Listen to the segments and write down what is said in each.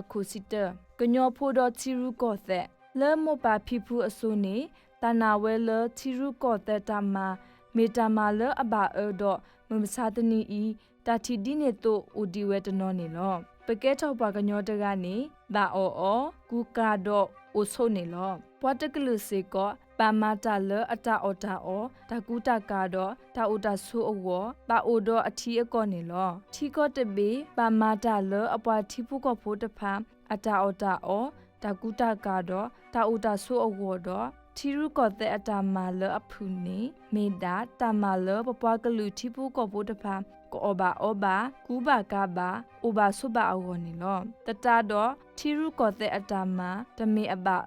အခိၣ်ဆံတၢ, ကညီဖိဒီးထံရူၢ်ကီၢ်သဲး, လၢမိၢ်ပၢ်ဖံဖုအစိၤန့ၣ် တၢ်နာ်ဝဲလၢထံရူၢ်ကီၢ်သဲးတၢ်မၤ မ့ၢ်တၢ်မၤလၢအဘၣ်အၢဒီး မုၢ်မဆါတနံၤအံၤ တၢ်ထံၣ်ဒ်န့ၣ်အသိးအိၣ်ဒံးဝဲတနီၤန့ၣ်လီၤ. ပကဲထီၣ်ပှၤကညီတဂၤန့ၣ် ဘၣ်အီၣ်အီ, ကူကၤဒီးအိၣ်ဆိးန့ၣ်လီၤ. ပှၤတကလုာ်စ့ၢ်ကီး ဘၣ်မၤတၢ်လၢအတၢ်အီၣ်တၢ်အီ, တၢ်ကူတၢ်ကၤဒီး တၢ်အိၣ်တၢ်ဆိးအဂီၢ်, ဘၣ်အိၣ်ဒီးအထံအကီၢ်န့ၣ်လီၤ. ထံကီၢ်တဘ့ၣ် ဘၣ်မၤတၢ်လၢအပှၤထံဖိကီၢ်ဖိတဖၣ် အတၢ်အီၣ်တၢ်အီ, တၢ်ကူတၢ်ကၤဒီး တၢ်အိၣ်တၢ်ဆိးအဂီၢ်ဒီး ထံရူၢ်ကီၢ်သဲးအတၢ်မၤလၢအဖုၣ်န့ၣ် မ့ၢ်ဒၣ်တၢ်မၤလၢပပှၤကလုာ်ထံဖိကီၢ်ဖိတဖၣ် ကအီၣ်ဘၣ်အီဘၣ်, ကူဘၣ်ကၤဘၣ်, အိၣ်ဘၣ်ဆိးဘၣ်အဂီၢ်န့ၣ်လီၤ. သတးဒီး ထံရူၢ်ကီၢ်သဲးအတၢ်မၤ တမ့ၢ်အဘၣ်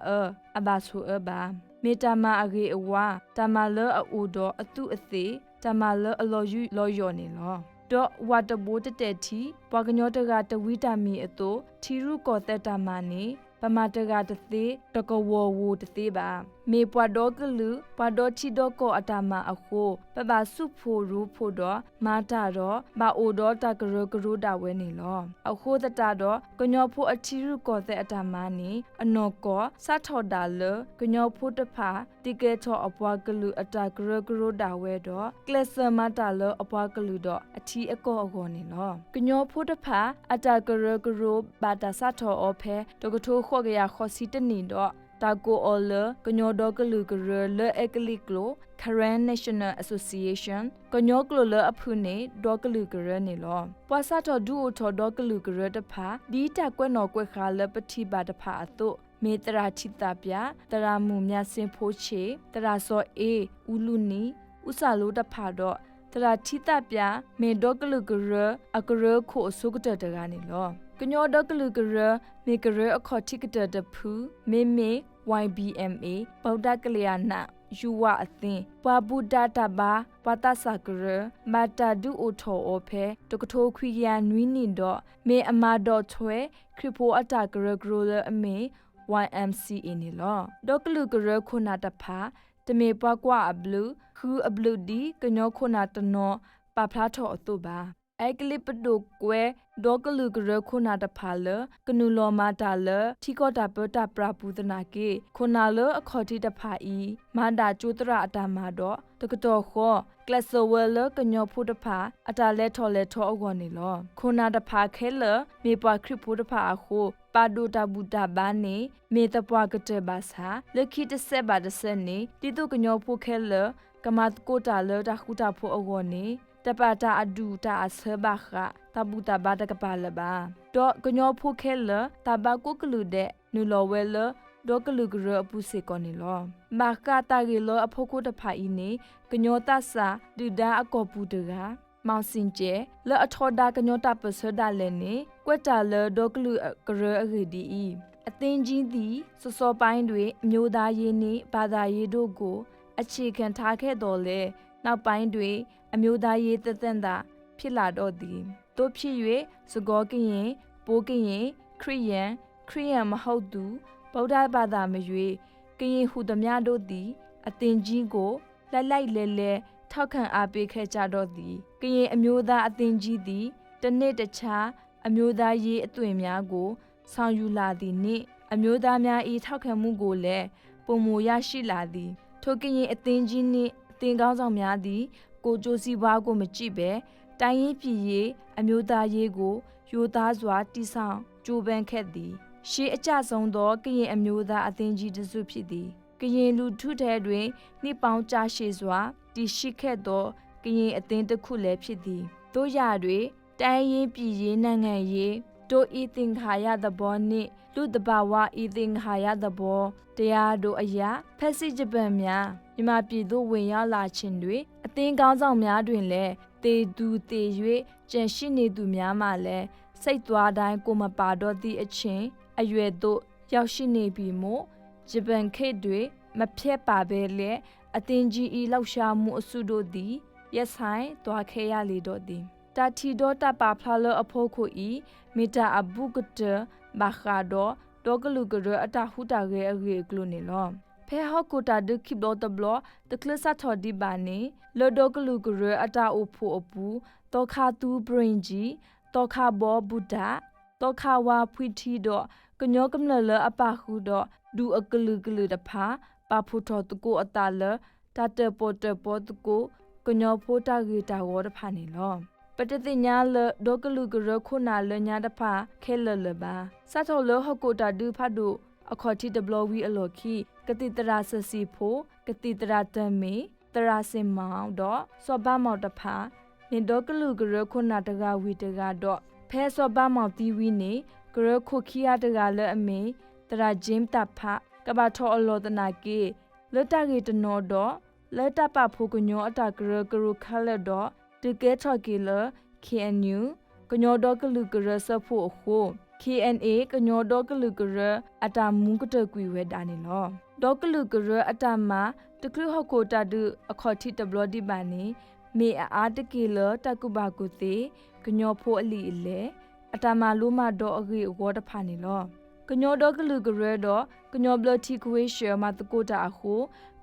အၢ အဘၣ်ဆိးအၢဘၣ်. မ့ၢ်တၢ်မၤအဂ့ၤအဝါ, တၢ်မၤလၢအအိၣ်ဒီးအသူးအသ့ၣ်, တၢ်မၤလၢအလီၤယူးလီၤယီၢ်န့ၣ်လီၤ. ဒီးဝၤတဘိတတဲာ်ထံ ပှၤကညီတဂၤတဝံတၢ်မံၤအသိး ထံရူၢ်ကီၢ်သဲးတၢ်မၤန့ၣ် ပမၤတဂၤတသ့ တကဝီၤဧိၤတသ့ဘၣ်. မ့ၢ်ပှၤဒီကလုာ် ပှၤဒီထံဒီကီၢ်အတၢ်မၤအဃိ ပဘၣ်ဆူၣ်ဖှိၣ်ရိဖှိၣ်ဒီး မၤတၢ်ဒီး ဘၣ်အိၣ်ဒီးတၢ်ကရၢကရိဒၣ်ဝဲန့ၣ်လီၤ. အဃိသတးဒီး ကညီဖိအထံရူၢ်ကီၢ်သဲးအတၢ်မၤန့ၣ် အနီၢ်ကီၢ် စးထီၣ်ဒၣ်လၢ ကညီဖိတဖၣ် တံာ်ကဲၤထီၣ်အပှၤကလုာ်အတၢ်ကရၢကရိဒၣ်ဝဲဒီး ကျဲးစၢးမၤတၢ်လၢအပှၤကလုာ်ဒီးအထံအကီၢ်အဂီၢ်န့ၣ်လီၤ. ကညီဖိတဖၣ် အတၢ်ကရၢကရိ ဘၣ်တၢ်စးထီၣ်အီၤဖဲ တကထိဃိးကယၤဃိးဆံတၢနံၣ်ဒီး တၢ်ကိးအီၤလၢ ကညီဒီကလုာ်ကရၢ လၢအဲကလံးကျိာ် Karen National Association, ကညီကျိာ်လၢအဖုၣ်န့ၣ် ဒီကလုာ်ကရၢန့ၣ်လီၤ. ပှၤစးထီၣ်ဒုးအိၣ်ထီၣ်ဒီကလုာ်ကရၢတဖၣ် ဒ်တၢ်ကွဲးနီၣ်ကွဲးဃာ်လၢပထံၣ်ဘၣ်တဖၣ်အသိး မ့ၢ်သရၣ်ထံသၣ်ပၠး, သရၣ်မုၣ် မြတ်စင်ဖြိုးချေ, သရၣ်စီၤအ့, အူလူနံၤ, အူစၣ်လိတဖၣ်ဒီး သရၣ်ထံသၣ်ပၠး မ့ၢ်ဒီကလုာ်ကရၢ အကရၢခိၣ်အဆိကတၢၢ်တဂၤန့ၣ်လီၤ. ကညီဒီကလုာ်ကရၢ မ့ၢ်ကရၢအခီၣ်ထံးကတၢၢ်တဖု မ့မ့ၢ် ဝဲၢ်ဘံဢၣ်အ့ၣ်, ဗုဒ္ဓကလျာဏ ယုဝအသင်း, ပှၤဘူၣ်တၢ်တၢ်ဘါ ပှၤသးစၢ်ကရၢ ဘၣ်တၢ်ဒုးအိၣ်ထီၣ်အီၤဖဲ တကထိခွံကယၤနွံနံၣ်ဒီး မ့ၢ်အမၤဒီးထွဲ ခရံာ်ဖိအတၢ်ကရၢကရိလၢအမ့ၢ် ဝဲၢ်အၣ်အ့ၣ်အ့ၣ်န့ၣ်လီၤ. ဒီကလုာ်ကရၢခိၣ်နၢ်တဖၣ် တမ့ၢ်ပှၤကွၢ်အဘျုး ဃုအဘျုးဒ်ကညီခိၣ်နၢ်တနီၤပာ်ဖျါထီၣ်အသိးဘၣ်. အဲကလံးပဒိၣ်ကွဲး ဒီကလုာ်ကရၢခိၣ်နၢ်တဖၣ်လၢ ကနုာ်လီၤမၤတၢ်လၢ ထံကီၢ်တၢ်ပၢတၢ်ပြးပူၤသနာ်က့ ခိၣ်နၢ်လၢအခီၣ်ထံးတဖၣ်အံၤ မၤဒၣ်ကၠိသရၣ်အတၢ်မၤဒီး တကတီၢ်ဃီ ကျဲးစၢးဝဲလၢကညီဖိတဖၣ် အတၢ်လဲၤထီၣ်လဲၤထီအဂီၢ်န့ၣ်လီၤ. ခိၣ်နၢ်တဖၣ်ခဲလၢာ် မ့ၢ်ပှၤခရံာ်ဖိတဖၣ်အဃိ ပာ်ဒိၣ်တၢ်ဘူၣ်တၢ်ဘါန့ၣ် မ့ၢ်သပှၢ်ကတၢၢ်ဘၣ်ဆၣ် လၢခံတစဲးဘၣ်တစဲးန့ၣ် ဒ်သိးကညီဖိခဲလၢာ် ကမၤသကိးတၢ်လၢတၢ်ဃူတၢ်ဖိးအဂီၢ်န့ၣ် တပာ်တၢ်အဒူၣ်တၢ်အဆၢဘၣ်ဃး တၢ်ဘူၣ်တၢ်ဘါတကပၤလၢၤဘၣ်. ဒီးကညီဖိခဲလၢာ် တၢ်ဘါကိးကလုာ်ဒဲး နုာ်လီၤဝဲလၢ ဒီကလုာ်ကရၢအပူၤစ့ၢ်ကီးန့ၣ်လီၤ. ဘၣ်ဃးတၢ်ဂ့ၢ်လီအဖီခိၣ်တဖၣ်အံၤန့ၣ် ကညီသးစၢ်ဒုၣ်ဒါအကီၢ်ပူၤတဂၤ မောင်စင်ကြယ် လၢအထီဒါကညီတၢ်ပၢၢ်ဆၢဒၣ်လဲာ်န့ၣ် ကွဲးတၢ်လၢဒီကလုာ်ကရၢအဂ့ၢ်ဒ်အံၤ, အသင်းကြီးသည် စောစောပိုင်းတွင် အမျိုးသားရေးနှင့် ဘာသာရေးတို့ကို အခြေခံထားခဲ့သော်လည်း နောက်ပိုင်းတွင် အမျိုးသားရေးသပ်သပ်သာ ဖြစ်လာတော့သည်။ သို့ဖြစ်၍ စကောကရင်၊ ဘိကရင်၊ ခရစ်ယာန်၊ ခရစ်ယာန်မဟုတ်သူ ဗုဒ္ဓဘာသာမရွေး ကရင်ဟူသမျှတို့သည် အသင်းကြီးကို လှိုက်လှိုက်လှဲလှဲ ထောက်ခံအားပေးခဲ့ကြတော့သည်။ ကရင်အမျိုးသားအသင်းကြီးသည် တနေ့တခြား အမျိုးသားရေးအသွင်များကို ဆောင်ယူလာသည်နှင့် အမျိုးသားများ၏ ထောက်ခံမှုကိုလည်း ပိုမိုရရှိလာသည်။ ထိုကရင်အသင်းကြီးနှင့် အသင်းခေါင်းဆောင်များသည် ကိုယ်ကျိုးစီးပွားကို မကြည့်ဘဲ တိုင်းရေးပြည်ရေး အမျိုးသားရေးကို ရိုးသားစွာ တည်ဆောင်ကြိုးပမ်းခဲ့သည်။ ရှေးအကျဆုံးသော ကရင်အမျိုးသားအသင်းကြီးတစ်စုဖြစ်သည်။ ကရင်လူထုထဲတွင် နှစ်ပေါင်းကြာရှည်စွာ တည်ရှိခဲ့သော ကရင်အသင်းတစ်ခုလည်းဖြစ်သည်။ သို့ရာတွင် တိုင်းရေးပြည်ရေးနိုင်ငံရေး တို့၏သင်္ခါရသဘောနှင့် လူ့သဘာဝ၏သင်္ခါရသဘောတရားတို့အရ ဖက်ဆစ်ဂျပန်များ မြန်မာပြည်သို့ဝင်ရောက်လာခြင်းတွင် အသင်းခေါင်းဆောင်များတွင်လည်း သေသူသေ၍ ကျန်ရှိနေသူများမှာလည်း စိတ်သွားတိုင်း ကိုယ်မပါတော့သည့်အချိန် အရွယ်သို့ ရောက်ရှိနေပြီမို့ ဂျပန်ခေတ်တွင် မဖျက်ပါဘဲလျက် အသင်းကြီး၏လှုပ်ရှားမှုအစုတို့သည် ရပ်ဆိုင်းသွားခဲ့ရလေတော့သည်။ တၢ်ထံၣ်ဒီးတၢ်ပာ်ဖျါလၢအဖီခိၣ်အံၤ မ့ၢ်တၢ်အဘူးကတၢၢ်ဘၣ်ဃးဒီး ဒီကလုာ်ကရၢအတၢ်ဟူးတၢ်ဂဲၤအဂ့ၢ်အကျိၤန့ၣ်လီၤ. ဖဲဟီၣ်ခိၣ်တၢ်ဒုးခံဘျီတဘျီ တချုးစးထီၣ်ဒံးဘၣ်န့ၣ် လၢဒီကလုာ်ကရၢအတၢ်အိၣ်ဖှိၣ်အပူၤ သီခါသူဘြ့ၣ်ကၠံ, သီခါဘီဘူတၢ်, သီခါဝါဖှံထံဒီး ကညီကမျၢၢ်လၢအပာ်ဃုာ်ဒီး ဒူၣ်အကလုာ်ကလုာ်တဖၣ် ပာ်ဖှိၣ်ထီၣ်သကိးအသးလၢ တၢ်တၢၣ်ပီၣ်တၢၣ်ပီသကိး ကညီဖိတၢ်ဂ့ၢ်တၢ်ဝီတဖၣ်န့ၣ်လီၤ. ပတသ့ၣ်ညါလၢ ဒီကလုာ်ကရၢခိၣ်နၢ်လၢညါတဖၣ်ခဲလၢာ်လၢၤဘၣ်. စးထီၣ်လၢဟီၣ်ခိၣ်တၢ်ဒုးဖးဒိၣ်အခီၣ်ထံးတဘျီဝံၤအလီၢ်ခံ ကသံၣ်သရၣ်စၢၤစံၣ်ဖိ, ကသံၣ်သရၣ်တၢၢ်မ့ၢ်, သရၣ်စ့ၣ်မီၣ်ဒီး စီၤဘးမီၣ်တဖၣ် မ့ၢ်ဒီကလုာ်ကရၢခိၣ်နၢ်တဂၤဝံၤတဂၤဒီး ဖဲစီၤဘးမီၣ်သံဝံၤန့ၣ် ကရၢခိၣ်ခံဂၤတဂၤလၢအမ့ၢ် သရၣ်ကၠ့တၢ်ဖး ကဘၣ်ထီၣ်အလီၢ်သနာ်က့ လၢတၢ်ဂ့ၢ်တနီၤဒီး လၢတၢ်ပာ်ဖှိၣ်ကညီအတၢ်ကရၢကရိခဲလၢာ်ဒီး ဒုးကဲထီၣ်က့ၤလၢ ခ့ၣ်အဲၣ်ယူၣ် ကညီဒီကလုာ်ကရၢစၢဖှိၣ်အဃိ ခ့ၣ်အဲၣ်အ့ၣ် ကညီဒီကလုာ်ကရၢအတၢ်မူကတၢၢ်ကွံာ်ဝဲဒၣ်န့ၣ်လီၤ. ဒီကလုာ်ကရၢအတၢ်မၤ တချုးဟီၣ်ခိၣ်တၢ်ဒုးအခီၣ်ထံးတဘျီဒံးဘၣ်န့ၣ် မ့ၢ်အအါတက့ၢ်လၢတၢ်ကူၣ်ဘၣ်ကူၣ်သ့ ကညီဖိအလံာ်အလဲၢ် အတၢ်မၤလိမၤဒိးအဂ့ၢ်အဝီတဖၣ်န့ၣ်လီၤ. ကညီဒီကလုာ်ကရၢဒီး ကညီဘျၢထံခဝ့ၡၢၣ်မၤသကိးတၢ်အဃိ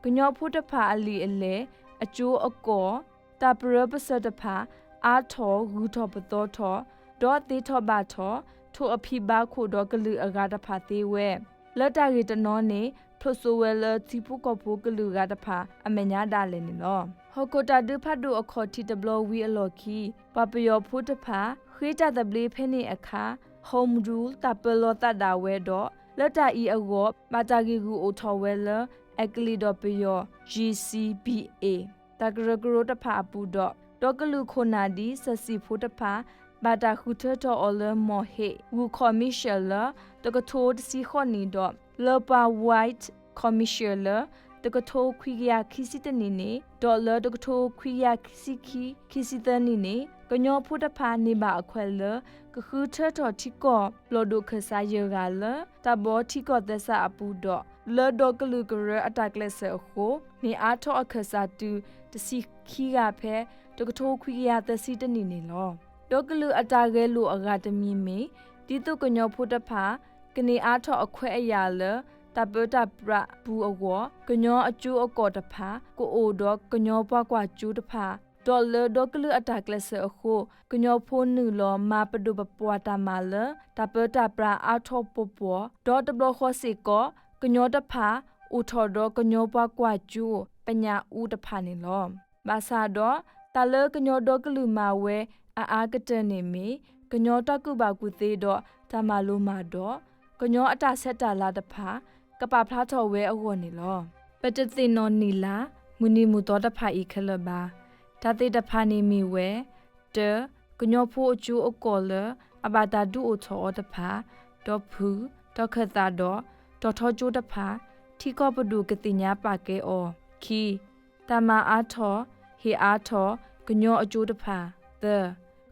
ကညီဖိတဖၣ်အလံာ်အလဲၢ် အကၠိအကီၢ် တၢ်ပရၢပစၢၤတဖၣ် အါထီၣ်ဂုၤထီၣ်ပသီထီၣ် ဒီးသ့ထီၣ်ဘၣ်ထီၣ် ထိၣ်အဖံးဘါခိၣ်ဒီးကလုာ်အဂၤတဖၣ်သ့ဝဲ လၢတၢ်ဂ့ၢ်တနီၤန့ၣ် ဖျိးစိးဝဲလၢထံဖိကီၢ်ဖိကလုာ်ဂၤတဖၣ်အမဲာ်ညါဒၣ်လဲာ်န့ၣ်လီၤ. ဟီၣ်ခိၣ်တၢ်ဒုးဖးဒိၣ်အခီၣ်ထံးတဘျီဝံၤအလီၢ်ခံ ပှၤပယီၤဖိတဖၣ် ဃ့တၢ်သဘျ့ဖဲန့ၣ်အခါ Home Rule တၢ်ပၢလီၤသးဒၣ်ဝဲဒီး လၢတၢ်အံၤအဂီၢ် ဘၣ်တၢ်ဂံာ်ဂူာ်အိၣ်ထီၣ်ဝဲလၢ အကလံၣ်ဒီးပယီၤ G C B A တၢ်ကရၢကရိတဖၣ်အပူၤဒီး ဒီကလုာ်ခိၣ်နၢ်ဒ် စၢၤစံၣ်ဖိတဖၣ် ဘၣ်တၢ်ဃုထၢထီၣ်အီၤလၢ မီၢ်ဟ့ၣ် ဂူၢ်ခီၣ်မံၣ်ၡၢၣ်လၢ တကထိတဆံဃိးနံၣ်ဒီး လၢပှၤ White ခီၣ်မံၣ်ၡၢၣ်လၢ တကထိခွံကယၤခံဆံတၢနံၣ်န့ၣ် ဒီးလၢတကထိခွံကယၤခံဆံခံ ခံဆံသၢနံၣ်န့ၣ် ကညီဖိတဖၣ်န့ၢ်ဘၣ်အခွဲးလၢ ကဃုထၢထီၣ်ထံကီၢ်ဘျီၣ်ဒိၣ်ခၢၣ်စးယဲၢ်ဂၤလၢ တၢ်ဘီထံကီၢ်သဲစးအပူၤဒီး လၢဒီကလုာ်ကရၢအတၢ်ကျဲးစၢးအဃိ မ့ၢ်အါထီၣ်အခၢၣ်စးတုၤတဆံခံဂၤဖဲ တကထိခွံကယၤသၢဆံတၢနံၣ်န့ၣ်လီၤ. ဒီကလုာ်အတၢ်ဂဲၤလိာ်အဂၤတမံၤမ့ၢ် ဒ်သိးကညီဖိတဖၣ် ကန့ၢ်အါထီၣ်အခွဲးအယာ်လၢ တၢ်ပၢတၢ်ပြးအပူၤအဂီၢ် ကညီအကၠိအကီၢ်တဖၣ် ကအိၣ်ဒီးကညီပှၤကွၢ်ကၠိတဖၣ် ဒီးလၢဒီကလုာ်အတၢ်ကျဲးစၢးအဃိ ကညီဖိနုာ်လီၤမၤပဒိၣ်ပပှၢ်တၢ်မၤလၢ တၢ်ပၢတၢ်ပြးအါထီၣ်ပှီၤပှီၤ ဒီးတဘျီဃီစ့ၢ်ကီး ကညီတဖၣ် အိၣ်ထီၣ်ဒီးကညီပှၤကွၢ်ကၠိပညးအူတဖၣ်န့ၣ်လီၤ. ဘၣ်ဆၣ်ဒီး တၢ်လၢကညီဒီကလုာ်မၤဝဲအအါကတၢၢ်န့ၣ်မ့ၢ် ကညီတၢ်ကူၣ်ဘၣ်ကူၣ်သ့ဒီးတၢ်မၤလိမၤဒိး, ကညီအတၢ်ဆဲးတၢ်လၤတဖၣ် ကပာ်ဖျါထီၣ်ဝဲအဂီၢ်န့ၣ်လီၤ. ပတသ့ၣ်နီၣ်နံၣ်လါ မုၢ်နံၤမုၢ်သီတဖၣ်အံၤခဲလၢာ်ဘၣ်. တၢ်သ့ၣ်တဖၣ်န့ၣ်မ့ၢ်ဝဲ တၢ, ကညီဖိအကၠိအကီၢ်လၢအဘၣ်တၢ်ဒုးအိၣ်ထီၣ်အီၤတဖၣ်, ဒီးဖု, တီၢ်ခၢၣ်သးဒီး တီၢ်ထီကၠိတဖၣ် ထံကီၢ်ပဒိၣ်ကသ့ၣ်ညါပာ်ကဲအီၤ, ခံ, တၢ်မၤအါထီၣ်, ဟ့ၣ်အါထီၣ် ကညီအကၠိတဖၣ်, သၢ,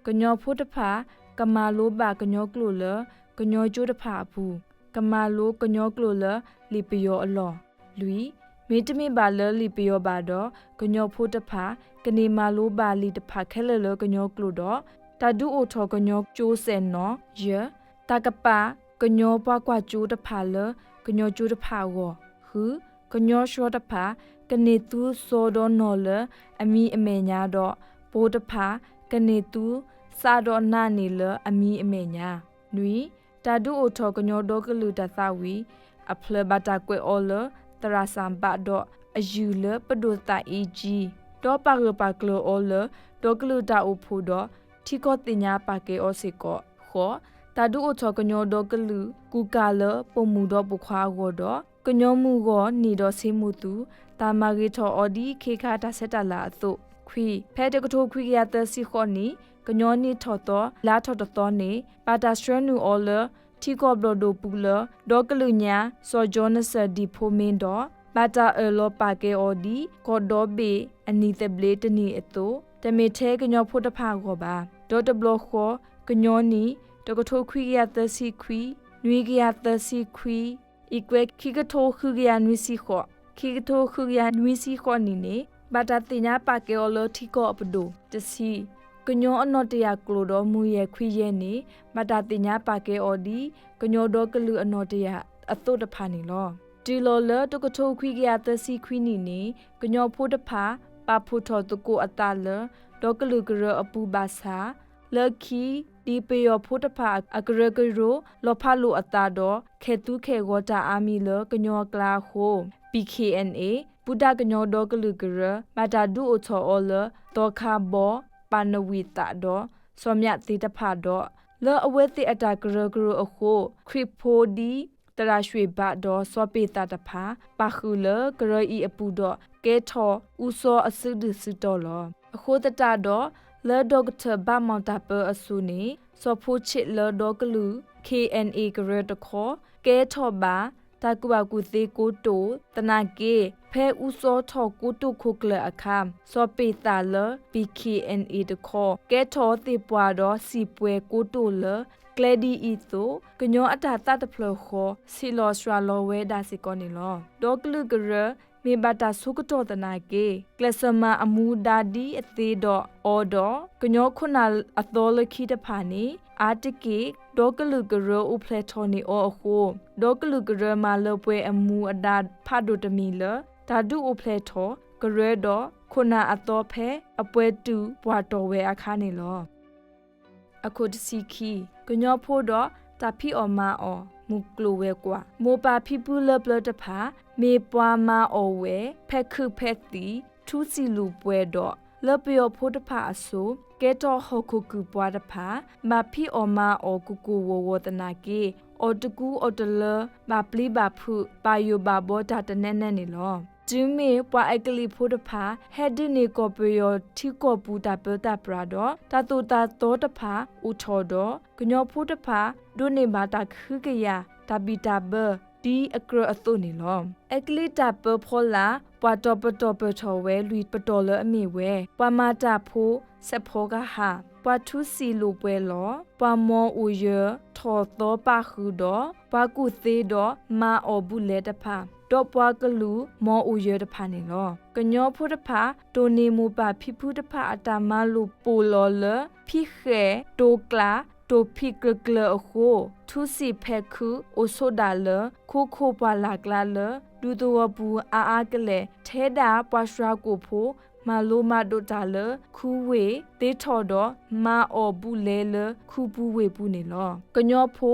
ကညီဖိတဖၣ် ကမၤလိဘၣ်ကညီကျိာ်လၢ ကညီကၠိတဖၣ်အပူၤ, ကမၤလိကညီကျိာ်လၢလံာ်ပယီၤအလီၢ်, လွံၢ်, မ့တမ့ၢ်ဘၣ်လၢလံာ်ပယီၤဘၣ်ဒီး ကညီဖိတဖၣ် ကန့ၢ်မၤလိဘၣ်လံာ်တဖၣ်ခဲလၢာ်လၢကညီကျိာ်ဒီး တၢ်ဒုးအိၣ်ထီၣ်ကညီကၠိစဲၣ်နီၤ, ယဲၢ်, တၢ်ကပာ်ကညီပှၤကွၢ်ကၠိတဖၣ်လၢကညီကၠိတဖၣ်အဂီၢ်, ဃု, ကညီစှီၤတဖၣ် ကန့ၢ်သူစီဒီးနီၢ်လၢအမံၤအမဲာ်ညါဒီး ပိာ်တဖၣ် ကန့ၢ်သူစးဒီးနးန့ၢ်လၢအမံၤအမဲာ်ညါ, နွံ, တၢ်ဒုးအိၣ်ထီၣ်ကညီဒီကလုာ်တၢ်သးဝံၣ်အဖျၢၣ်ဘၣ်တၢ်ကွဲးအီၤလၢ သရၣ်စၣ်ဘးဒီးအယုၢ်လၢပဒိၣ်သးအ့ကၠံ, ဒီးပာ်ဂၢၢ်ပာ်ကျၢၤအီၤလၢ ဒီကလုာ်တၢ်အိၣ်ဖှိၣ်ဒီး ထံကီၢ်သ့ၣ်ညါပာ်ကဲအီၤစ့ၢ်ကီး, ဃိး, တၢ်ဒုးအိၣ်ထီၣ်ကညီဒီကလုာ် ကူၣ်ကၢ်လၢပိာ်မုၣ်ဒီးပိာ်ခွါအဂီၢ်ဒီး ကညီမုၢ်ဂီၢ်န့ၢ်ဒီးဆ့မိၢ်သူ တၢ်မၤဂ့ၤထီၣ်အီၤဒ်ခ့ခါတၢ်ဆဲးတၢ်လၤအသိး, ခွံ, ဖဲတကထိခွံကယၤသၢဆံဃိးနံၣ် ကညီနံၣ်ထီၣ်သီ လါထီၣ်တသီန့ၣ် ဘၣ်တၢ်ဆှၢနုာ်အီၤလၢ ထံကီၢ်ဘျီၣ်ဒိၣ်ပူၤလၢ ဒီကလုာ်ညါ စီၤကၠီနစၢၢ်ဒံၣ်ဖိမ့ၢ်ဒီး ဘၣ်တၢ်အၢၣ်လီၤပာ်ကဲအီၤဒ် ကီၢ်ဒီဘ့ၣ်အနံၣ်သဘျ့တနံၣ်အသိး တမ့ၢ်ထဲကညီဖိတဖၣ်အဂီၢ်ဘၣ်. ဒီးတဘျီဃီ ကညီနံၣ် တကထိခွံကယၤသၢဆံခွံ နွံကယၤသၢဆံခွံ အံၤကွဲ ခံကထိဃုကယၤနွံဆံဃိး, ခံကထိဃုကယၤနွံဆံဃိးနံၣ်န့ၣ် ဘၣ်တၢ်သ့ၣ်ညါပာ်ကဲအီၤလၢထံကီၢ်အပဒိၣ်, တဆံ, ကညီအနီၢ်တယာ်ကျိာ်ဒီးမုၢ်ယဲၢ်ခွံယဲၢ်န့ၣ် ဘၣ်တၢ်သ့ၣ်ညါပာ်ကဲအီၤဒ် ကညီဒီကလုာ်အနီၢ်တယာ်အသိးတဖၣ်န့ၣ်လီၤ. တုၤလီၤလၢတကထိခွံကယၤသၢဆံခွံနံၣ်န့ၣ် ကညီဖိတဖၣ် ပာ်ဖှိၣ်ထီၣ်သကိးအသးလၢ ဒီကလုာ်ကရၢအပူၤဘၣ်ဆၣ် လၢခံ ဒ်ပယီၤဖိတဖၣ်အကရၢကရိ လီၤဖးလိာ်အသးဒီး ခဲသူခဲဂီၤတၢ်အါမံၤလၢကညီအကျါအဃိ ဘံၣ်ခ့ၣ်အဲၣ်အဲၣ် ပူတၢ်ကညီဒီကလုာ်ကရၢ ဘၣ်တၢ်ဒုးအိၣ်ထီၣ်အီၤလၢ သီခါဘီ, ပၣ်နဝံၣ်သၣ်ဒီး စီၤမျးသ့တဖၣ်ဒီး လၢအဝဲသ့ၣ်အတၢ်ကရၢကရိအဃိ ခရံာ်ဖိဒ် သရၣ်ရွှ့ၣ်ဘးဒီးစီၤပ့ၣ်သၣ်တဖၣ် ပာ်ဃုာ်လၢကရၢအံၤအပူၤဒီး ကဲထီၣ်အူစီအစုဒုၣ်စုတီၤလီၤ. အဃိသတးဒီး လၢ ဒီကထၢၣ် ဘၣ်မီၣ်တၢ်ပၢအစိၤန့ၣ် စီၤဖိဆ့းလၢဒီကလုာ် ခ့ၣ်အဲၣ်အဲၣ် ကရၢတခီ ကဲထီၣ်ဘၣ် တၢ်ကူၣ်ဘၣ်ကူၣ်သ့ကိတိာ်သနာ်က့ ဖဲအူစီထီၣ်ကိတိာ်ခိၣ်ကျၢၢ်အခါ စီၤပ့ၣ်သၣ်လၢ ဘံၣ်ခ့ၣ်အဲၣ်အဲၣ်တခီ ကဲထီၣ်သ့ၣ်ပှၢ်ဒီးစံၣ်ပှဲၤကိတိာ်လၢ ကျဲဒ်အံၤအသိး ကညီအတၢ်သးတဖျၢၣ်ဃီ ဆံးလီၤစှၤလီၤဝဲဒၣ်စ့ၢ်ကီးန့ၣ်လီၤ. ဒီကလုာ်ကရၢ မ့ၢ်ဘၣ်တၢ်ဆိကတီၢ်သနာ်က့ ကျဲးစၢးမၤအမူဒါဒ်အသ့ဒီးအီၤဒီး ကညီခိၣ်နၢ်အသီလၢခံတဖၣ်န့ၣ် အါတက့ၢ် ဒီကလုာ်ကရၢအိၣ်ဖျဲၣ်ထီၣ်န့ၢ်အီၤအဃိ ဒီကလုာ်ကရၢမၤလၢပှဲၤအမူအဒါဖးဒိၣ်တမံၤလၢ တၢ်ဒုးအိၣ်ဖျဲၣ်ထီၣ် ကရၢဒီးခိၣ်နၢ်အသီဖဲအပှဲၤတုာ်ပှၢ်တီၢ်ဝဲအခါန့ၣ်လီၤ. အခိၣ်တဆံခံ, ကညီဖိဒီးတၢ်ဖံးအီၣ်မၤအီၣ် မုၢ်ကျိၤဝဲၤကွာ် မိၢ်ပၢ်ဖံဖုလၢပျၢၤတဖၣ် မ့ၢ်ပှၤမၤအီၣ်ဝဲ ဖဲခုးဖဲသံၣ် ထူစံၣ်လိာ်ပှဲၤဒီး လၢပယီၤဖိတဖၣ်အစိၤ ကဲထီၣ်ဟီၣ်ခိၣ်ကုၢ်ပှၤတဖၣ် ဘၣ်ဖံးအီၣ်မၤအီၣ်ကိၢ်ကိၢ်ဂီၤဂီၤသနာ်က့ အီၣ်တကူအီၣ်တလၢ ဘၣ်ပျံၤဘၣ်ဖုး ဘၣ်ယိၣ်ဘၣ်ဘီတၢ်တနဲနဲန့ၣ်လီၤ. တုၤမ့ၢ်ပှၤအဲကလံးဖိတဖၣ် ဟဲဒုးန့ၢ်ကီၢ်ပယီၤထံကီၢ်ပူၤတၢ်ပၢတၢ်ပြးဒီး တၢ်သိၣ်တၢ်သီတဖၣ်အိၣ်ထီၣ်ဒီး ကညီဖိတဖၣ် ဒိးန့ၢ်ဘၣ်တၢ်ကဟုကယာ် တၢ်ဘံၣ်တၢ်ဘၢ ဒ်အကြၢးအသိးန့ၣ်လီၤ. အဲကလံးတၢ်ပၢဖီလာ် ပှၤတီၤပတီၢ်ပၢၢ်ထီၣ်ဝဲလွံၢ်ပတီၢ်လၢအမ့ၢ်ဝဲ ပှၤမၤတၢ်ဖိ စဲးဖီကဟၣ်, ပှၤထူစံၣ်လိာ်ပှဲၤလီၢ်, ပှၤမီၤအိၣ်ယၢၤထီၣ်သီပာ်ဃုာ်ဒီး ပှၤကူၣ်သ့ဒီးမၤအီၣ်ဘူးလဲတဖၣ်, ဒီးပှၤကလူးမီၤအိၣ်ယၢၤတဖၣ်န့ၣ်လီၤ. ကညီဖိတဖၣ် တိၢ်န့ၢ်မိၢ်ပၢ်ဖံဖုတဖၣ်အတၢ်မၤလိာ်ပိာ်လီၤလၢ ဖံဃဲၣ်တိၤကျး တိၢ်ဖံးကျၢၤကျၢၤအဃိ ထူစံၣ်ဖဲခုး အိၣ်ဆိးဒၣ်လၢ ခိခိၣ်ပှၢ်လၢ်ကျါလၢ ဒူသဝီပူၤအါအါကလဲာ် ထဲဒၣ်ပှၤစှၤကိာ်ဖိ မၤလိမၤဒိးတၢ်လၢ ခူဝ့ၢ်သ့ထီၣ်ဒီး မၤအီၣ်ဘူးလဲလၢ ခူပူၤဝ့ၢ်ပူၤန့ၣ်လီၤ. ကညီဖိ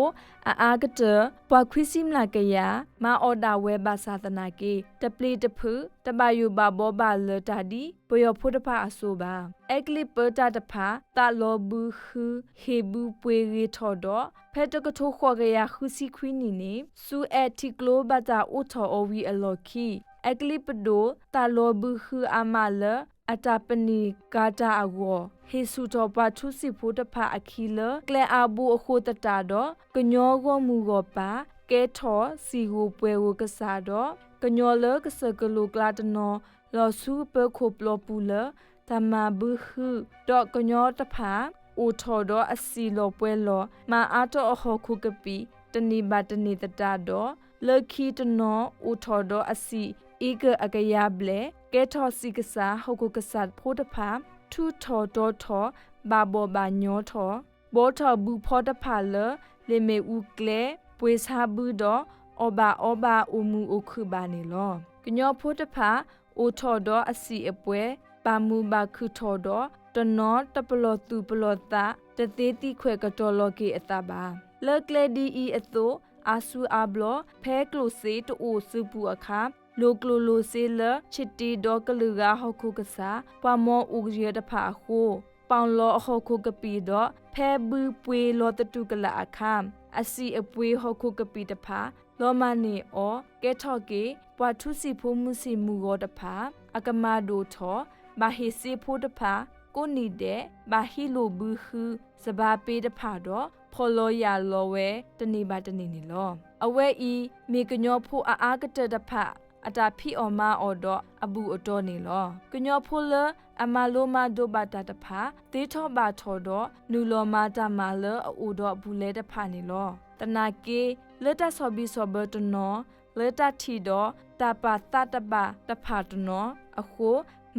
အအါကတၢၢ် ပှၤခွံဆံမျးကယၤ မၤအီၣ်ဒၣ်ဝဲဘၣ်ဆၣ်သနာ်က့ တပျံၤတဖုး တဘၣ်ယိၣ်ဘၣ်ဘီဘၣ်လၢၤတၢ်ဒ် ပယီၤဖိတဖၣ်အစိၤဘၣ်. အဲကလံးပၢတၢ်တဖၣ် သးလီၤဘုဃု ဟ့ၣ်ဘုပှ့ၤဂ့ၤထီၣ်ဒီး ဖဲတကထိဃိးကယၤဃုဆံခွံနံၣ်န့ၣ် ဆူအဲၣ်ထံကျိဘၣ်တၢ်အိးထီၣ်အီၤဝံၤအလီၢ်ခံ အဲကလံးပဒိၣ် သးလီၤဘုဃုအါမးလၢ အတၢ်ပနံာ်ကၤတၢ်အဂီၢ် ဟ့ၣ်ဆူၣ်ထီၣ်ပှၤထူစံၣ်ဖိတဖၣ်အခံလၢ ကျဲအါဘိအဃိသတးဒီး ကညီဂီၢ်မုၢ်ဂီၢ်ပၢ် ကဲထီၣ်စံၣ်ဂိၢ်ပှဲၤဂိၢ်ကစၢ်ဒီး ကညီလၢကစၢၢ်ကလိၤကျါတနီၤ လီၤဆူပၢၤခိၣ်ပျီပူၤလၢ တၢ်မၤဘုဃု ဒီးကညီတဖၣ် အိၣ်ထီၣ်ဒီးအစံၣ်လီၤပှဲၤလီၢ် မၤအါထီၣ်အဟီၣ်ခိၣ်ကပံာ် တနံၣ်ဘၣ်တနံၣ်သတးဒီး လၢခံတနီၤ အိၣ်ထီၣ်ဒီးအစံၣ်အ့ကၢၢ်အကယၤဘျဲၣ် ကဲထီၣ်စံၣ်ကစၢ် ဟီၣ်ခိၣ်ကစၢ်ဖိတဖၣ် ထူးထီၣ်တီၤထီၣ် ဘၣ်ဘီၣ်ဘၣ်ညီထီၣ် ဘီထီၣ်ဘုဖီတဖၣ်လၢ လ့ၣ်မ့ၣ်အူကျဲ ပှ့ၤဆါဘုဒီး အီၣ်ဘၣ်အီဘၣ်အိၣ်မုာ်အိၣ်ခုၣ်ဘၣ်န့ၣ်လီၤ. ကညီဖိတဖၣ် အိၣ်ထီၣ်ဒီးအစံၣ်အပှဲၤ ဘၣ်မုာ်ဘၣ်ခုၣ်ထီၣ်ဒီး တနီၤတပလီၢ်သူၣ်ပလီၢ်သး တသ့သံခွဲးကတီၤလီၤက့ၤအသးဘၣ်. လၢကျဲဒ်အံၤအသိး အါဆူအါဘျီ ဖဲကျိၣ်စ့တအိၣ်စုပူၤအခါ လိၣ်ကျိၣ်လိၣ်စ့လၢ ဆံးတ့ဒီးကလုာ်ဂၤဟီၣ်ခိၣ်ကစၢ် ပှၤမီၤအိၣ်ယၢၤတဖၣ်အဃိ ပီၣ်လီၤအဟီၣ်ခိၣ်ကပံာ်ဒီး ဖဲဘုပှ့ၤလီၤသတူၢ်ကလာ်အခါ အစံၣ်အပှ့ၤဟီၣ်ခိၣ်ကပံာ်တဖၣ် လီၤမၢ်န့ၢ်အီၤ ကဲထီၣ်က့ၤ ပှၤထူစံၣ်ဖိမုၢ်ဆ့ၣ်မုၢ်ဂီၤတဖၣ် အကမၤဒိၣ်ထီၣ် ဘၣ်ဟ့ၣ်စ့ဖိတဖၣ် ကိးနံၣ်ဒဲး ဘၣ်ဟံးလိၢ်ဘုဃု စဘါပ့တဖၣ်ဒီး ဖီၣ်လီၤယာ်လီၤဝဲတနံၣ်ဘၣ်တနံၣ်န့ၣ်လီၤ. အဝဲအံၤ မ့ၢ်ကညီဖိအအါကတၢၢ်တဖၣ် အတၢ်ဖံးအီၣ်မၤအီၣ်ဒီးအဘူၣ်အတီၢ်န့ၣ်လီၤ. ကညီဖိလၢအမၤလိမၤဒိးဘၣ်တၢ်တဖၣ် သ့ထီၣ်ဘၣ်ထီၣ်ဒီး နုာ်လီၤမၤတၢ်မၤလၢအအိၣ်ဒီးအဘူးလဲတဖၣ်န့ၣ်လီၤ. သနာ်က့ လၢတၢ်ဆီၣ်ဘံၣ်ဆီၣ်ဘၢတနီၤ လၢတၢ်ထံၣ်ဒီးတၢ်ပာ်သးတဘၣ်တဖၣ်တနီၤအဃိ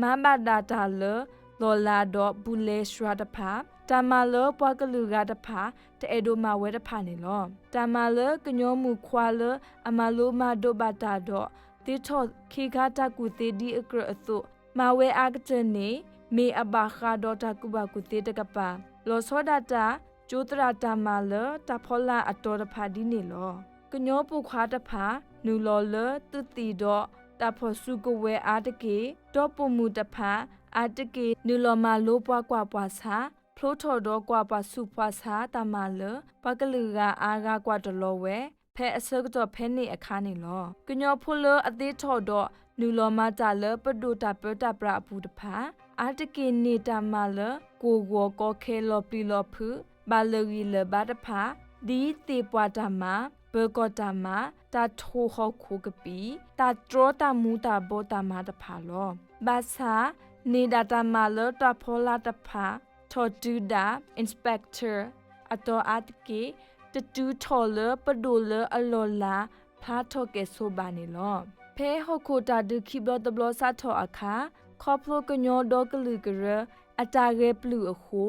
မၤဘၣ်ဒၣ်တၢ်လၢလီၢ်လၤဒီးဘူးလဲစှၤတဖၣ်, တၢ်မၤလၢပှၤကလုာ်ဂၤတဖၣ် တအဲၣ်ဒိးမၤဝဲတဖၣ်န့ၣ်လီၤ. တၢ်မၤလၢကညီမုၣ်ခွါလၢအမၤလိမၤဒိးဘၣ်တၢ်ဒီး သ့ထီၣ်ခ့ခါတၢ်ကူၣ်သ့ဒ်အကြၢးအသိး မၤဝဲအါကတၢၢ်န့ၣ် မ့ၢ်အဘၣ်ဃးဒီးတၢ်ကူၣ်ဘၣ်ကူၣ်သ့တကပၤ, လီၤဆီဒၣ်တၢ် ကၠိသရၣ်တၢ်မၤလၢတၢ်ဖီလာ်အတီၤတဖၣ်ဒ်န့ၣ်လီၤ. ကညီပိာ်ခွါတဖၣ် နုာ်လီၤလၢသုးသ့ၣ်ဒီးတၢ်ဖီၣ်စုကဝဲၤအါတက့ၢ်, ဒီးပိာ်မုၣ်တဖၣ် အါတက့ၢ် နုာ်လီၤမၤလိပှၤကွၢ်ပှၤဆါ, ဖျိထီၣ်ဒီးကွၢ်ပှၤဆူးပှၤဆါတၢ်မၤလၢ ပှၤကလုာ်ဂၤအါဂၤကွၢ်တလီၤဝဲ ဖဲအဆၢကတီၢ်ဖဲန့ၣ်အခါန့ၣ်လီၤ. ကညီဖိလၢအသ့ထီၣ်ဒီးနုာ်လီၤမၤတၢ်လၢပဒိၣ်တၢ်ပၢတၢ်ပြးအပူၤတဖၣ် အါတက့ၢ်န့ၢ်တၢ်မၤလၢ ကိၢ်ဂီၤကီခဲလီၤပျံၤလီၤဖုး ဘၣ်လၢာ်ဂံၢ်လၢာ်ဘါတဖၣ် ဒ်သ့ၣ်ပှၢ်တၢ်မၤ, ပၢၤကီၢ်တၢ်မၤ, တၢ်ထိၣ်ဟီၣ်ခိၣ်ကပံာ်, တၢ်တြီတၢ်မူၤတၢ်ဘှီးတၢ်မၤတဖၣ်လီၤ. ဘၣ်ဆၣ် န့ၢ်ဒၣ်တၢ်မၤလၢတၢ်ဖီလာ်တဖၣ် ထီၣ်တုၤဒၣ် inspector အတီၤအါတက့ၢ် တတုၤထီၣ်လၢပဒိၣ်လၢအလီၢ်လၤ ဖျါထီၣ်ကဲၣ်ဆိးဘၣ်န့ၣ်လီၤ. ဖဲဟီၣ်ခိၣ်တၢ်ဒုးခံဘျီတဘျီစးထီၣ်အခါ ခီဖျိကညီဒီကလုာ်ကရၢ အတၢ်ဂဲၤပျုၢ်အဃိ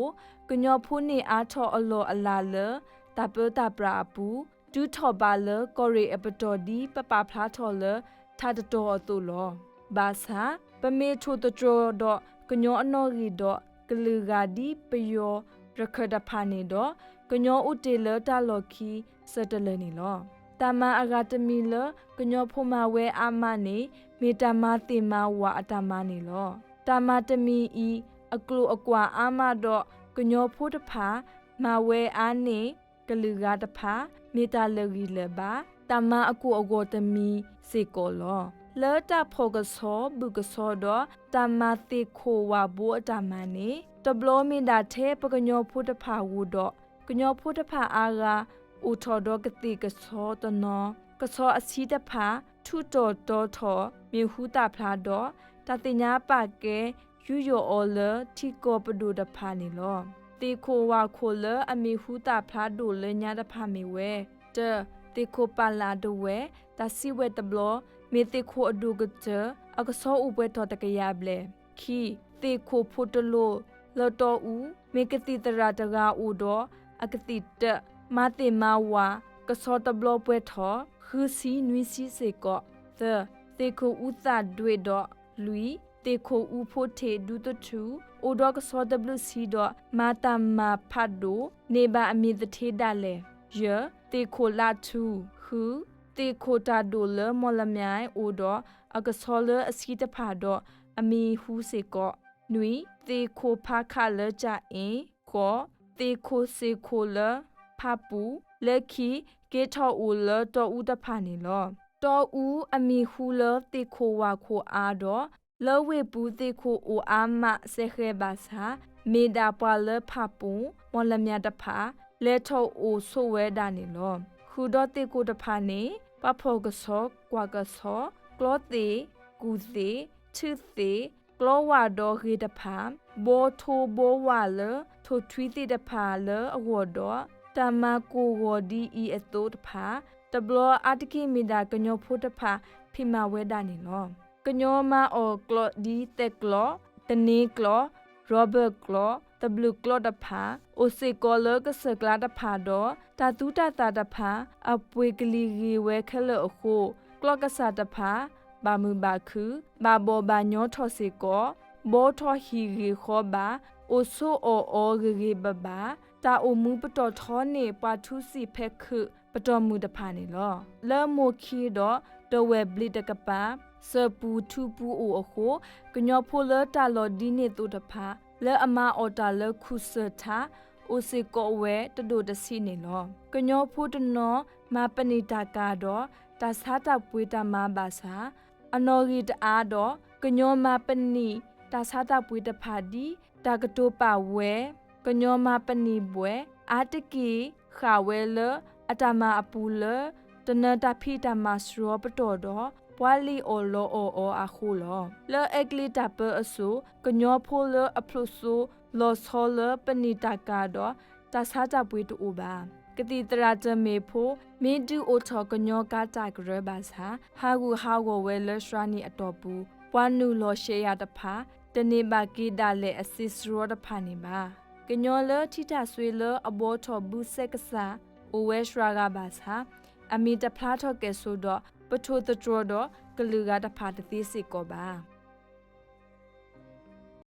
ကညီဖိန့ၢ်အါထီၣ်အလီၢ်အလၤလၢ တၢ်ပၢတၢ်ပြးအပူၤ တုၤထီၣ်ဘးလၢကီၢ်ရ့ၣ်အပတီၢ်ဒ်ပပာ်ဖျါထီၣ်လၢထးတတီၤအသိးလီၤ. ဘၣ်ဆၣ် ပမ့ၢ်ထိၣ်သတြီၤဒီးကညီအနီၣ်ဂံၢ်ဒီးကလုာ်ဂၤဒ်ပယီၤရခၢၣ်တဖၣ်န့ၣ်ဒီး ကညီအိၣ်တ့ၢ်လၢတၢ်လီၢ်ခံဆၢတလၢာ်န့ၣ်လီၤ. တၢ်မၤအဂၤတမံၤလၢကညီဖိမၤဝဲအါမးန့ၣ် မ့ၢ်တၢ်မၤသ့ၣ်မၤဝၣ်အတၢ်မၤန့ၣ်လီၤ. တၢ်မၤတမံၤအံၤ အကျိၤအကွာ်အါမးဒီး ကညီဖိတဖၣ် မၤဝဲအါန့ၢ်ကလုာ်ဂၤတဖၣ် မ့ၢ်တၢ်လၢာ်ဂံၢ်လၢာ်ဘါ တၢ်မၤအကိၢ်အဂီၤတမံၤစ့ၢ်ကီးလီၤ. လၢတၢ်ဖီၣ်ကဆီ ဘုၣ်ကဆီဒီး တၢ်မၤသ့ၣ်ခိၣ်ဝၣ်ဘိအတၢ်မၤန့ၣ် တဘျီမ့ၢ်ဒၣ်ထဲပကညီဖိတဖၣ်ဧိၤဒီး ကညီဖိတဖၣ်အါဂၤ အိၣ်ထီၣ်ဒီးကသ့ၣ်ကဆီတနီၤ ကဆီအဆံးတဖၣ် ထူးတီၤတီထီၣ် မံၤဟူသၣ်ဖျါဒီး တၢ်သ့ၣ်ညါပာ်ကဲ ယူးယီၣ်အီၤလၢထံကီၢ်ပဒိၣ်တဖၣ်န့ၣ်လီၤ. သ့ၣ်ခိၣ်ဝၣ်ခိၣ်လၢအမံၤဟူသၣ်ဖျါဒိၣ်လၢညါတဖၣ်မ့ၢ်ဝဲ တၢ, သ့ၣ်ခိၣ်ပာ်လးဒဝဲၢ် တၢ်စံးဝဲတဘျီ မ့ၢ်သ့ၣ်ခိၣ်အဒိၣ်ကတၢၢ် အကဆီအိၣ်ပှဲၤထီၣ်တကယၤဘျဲၣ်. ခံ, သ့ၣ်ခိၣ်ဖိတလိၣ် လၢတီအူ မ့ၢ်ကသံၣ်သရၣ်တဂၤအိၣ်ဒီး အကသံၣ်တၢၣ် မၤသ့ၣ်မၤဝၣ် ကဆီတဘျီပှဲၤထီၣ် ဃုဆံနွံဆံစ့ၢ်ကီး. သၢ, သ့ၣ်ခိၣ်အူသၣ်ဒွဲၣ်ဒီး လွံၢ်, သ့ၣ်ခိၣ်အူဖိထံးဒူသထူ အိၣ်ဒီးကဆီတဘျုးဆံဒီး မၤတၢ်မၤဖးဒိၣ် န့ၢ်ဘၣ်အမံၤသထ့ဒၣ်လဲာ်. ယဲၢ်, သ့ၣ်ခိၣ်လးထူ, ဃု, သ့ၣ်ခိၣ်တၢ်ဒိၣ်လၢမီၢ်လမၠဲၣ် အိၣ်ဒီးအကဆီလၢအဆံးတဖၣ်ဒီး အမံၤဟူစ့ၢ်ကီး. နွံ, သ့ၣ်ခိၣ်ဖးခးလၢကၠၣ်အ့ၣ်. ဃိး, သ့ၣ်ခိၣ်စ့ၣ်ခိၣ်လၢဖးပူၤ လၢခံ က့ၤထီၣ်အိၣ်လၢတီအူတဖၣ်န့ၣ်လီၤ. တီအူအမံၤဟူလၢသ့ၣ်ခိၣ်ဝၣ်ခိၣ်အါဒီး လၢဝ့ၢ်ပူၤသ့ၣ်ခိၣ်အိၣ်အါမးစဲဃဲဘၣ်ဆၣ် မ့ၢ်ဒၣ်ပှၤလၢဖးပူၤ မီၢ်လမၠဲၣ်တဖၣ် လဲၤထီၣ်အိၣ်ဆိးဝဲဒၣ်န့ၣ်လီၤ. ဃုာ်ဒီးသ့ၣ်ခိၣ်တဖၣ်န့ၣ် ပှၤဖီၣ်ကဆီ ကွၢ်ကဆီ ကျီသ့ၣ် ကူၣ်သ့ၣ် ထုးသ့ၣ် ကျီဝၣ်ဒီးဂ့ၤတဖၣ် ဘှီထိဘှီဝၣ်လၢထိၣ်ထွံသ့ၣ်တဖၣ်လၢအဂီၢ်ဒီး တၢ်မၤကိၢ်ဂီၤဒ်အံၤအသိးတဖၣ် တဘျီအါတက့ၢ်မ့ၢ်ဒၣ်ကညီဖိတဖၣ် ဖံးမၤဝဲဒၣ်န့ၣ်လီၤ. ကညီမၤအီၣ်ကျီဒ်သဲးကျီ, သန့ကျီ, ရီဘၢၣ်ကျီ, သဘျုးကျီတဖၣ် အိၣ်စ့ၢ်ကီးလၢကစၢၢ်ကျါတဖၣ်ဒီး တၢ်သူတၢ်သၣ်တဖၣ် အပှ့ၤကလံၤဂ့ၤဝဲခဲလၢာ်အဃိ ကျီၢ်ကစၢ်တဖၣ် ဘၣ်မုာ်ဘၣ်ခုၣ် ဘၣ်ဘီၣ်ဘၣ်ညီထီၣ်စ့ၢ်ကီး ဘှီထီၣ်ဟံၣ်ဂ့ၤဃီဘၣ် အိၣ်ဆိးအီၣ်အီဂ့ၤဂ့ၤဘၣ်ဘၣ် တၢ်အိၣ်မူပတီၢ်ထီန့ၢ်ပှၤထူစံာ်ဖဲခုးပတီၢ်မုၢ်တဖၣ်န့ၣ်လီၤ. လၢမိၢ်ခံဒီး ဒဝဲၢ်ဘျ့းတကပၤ စၢၤပူၤထူပူၤအိၣ်အဃိ ကညီဖိလၢတၢ်လီၢ်ဒ်န့ၣ်သိးတဖၣ် လၢအမၤအီၣ်တၢ်လၢခူၣ်စၢၢ်ထါ အိၣ်စ့ၢ်ကီးဝဲတဒိၣ်တဆံးန့ၣ်လီၤ. ကညီဖိတနီၤ မၤပနံာ်တၢ်ကၤဒီး တၢ်ဆါတၢ်ပှ့ၤတၢ်မၤဘၣ်ဆၣ် အနီၣ်ဂံၢ်တအါဒီး ကညီမၤပနံာ်တၢ်ဆါတၢ်ပှ့ၤတဖၣ်ဒ် တၢ်ကတိၤပာ်ဝဲ ကညီမၤပနံာ်ဘှဲၣ် အါတက့ၢ်ဃာ်ဝဲလၢအတၢ်မၤအပူၤလၢ တနၢၤတၢ်ဖံးတၢ်မၤစရီပတီၢ်ဒီး ပှၤလံၣ်အီၣ်လီအီၣ်အီၤအဃိလီၤ. လၢအဲကလံးတၢ်ပၢအစိၤ ကညီဖိလၢအဖျိးစိ လီၤဆီလၢပနံာ်တၢ်ကၤဒီး တၢ်ဆါတၢ်ပှ့ၤတအိၣ်ဘၣ်. ကသံၣ်သရၣ်တမ့ၢ်ဖိ မ့ၢ်ဒုးအိၣ်ထီၣ်ကညီကါတၢ်ကရၢဘၣ်ဆၣ် ဟးဂူာ်ဟးဂီၤဝဲလၢစှၤနံၣ်အတီၢ်ပူၤ ပှၤနုာ်လီၤရှဲးယၤတဖၣ် တန့ၢ်ဘၣ်က့ၤဒၣ်လဲာ်အစ့စရီတဖၣ်န့ၣ်ဘၣ်. ကညီလၢထံတၢ်စွ့လၢအဘှီထီၣ်ဘုစဲကစၢ် အိၣ်ဝဲစှၤဂၤဘၣ်ဆၣ် အမံၤတဖျါထီၣ်ကဲၣ်ဆိးဒီး ပထိၣ်သတြီၤဒီးကလုာ်ဂၤတဖၣ်တသ့စ့ၢ်ကီးဘၣ်.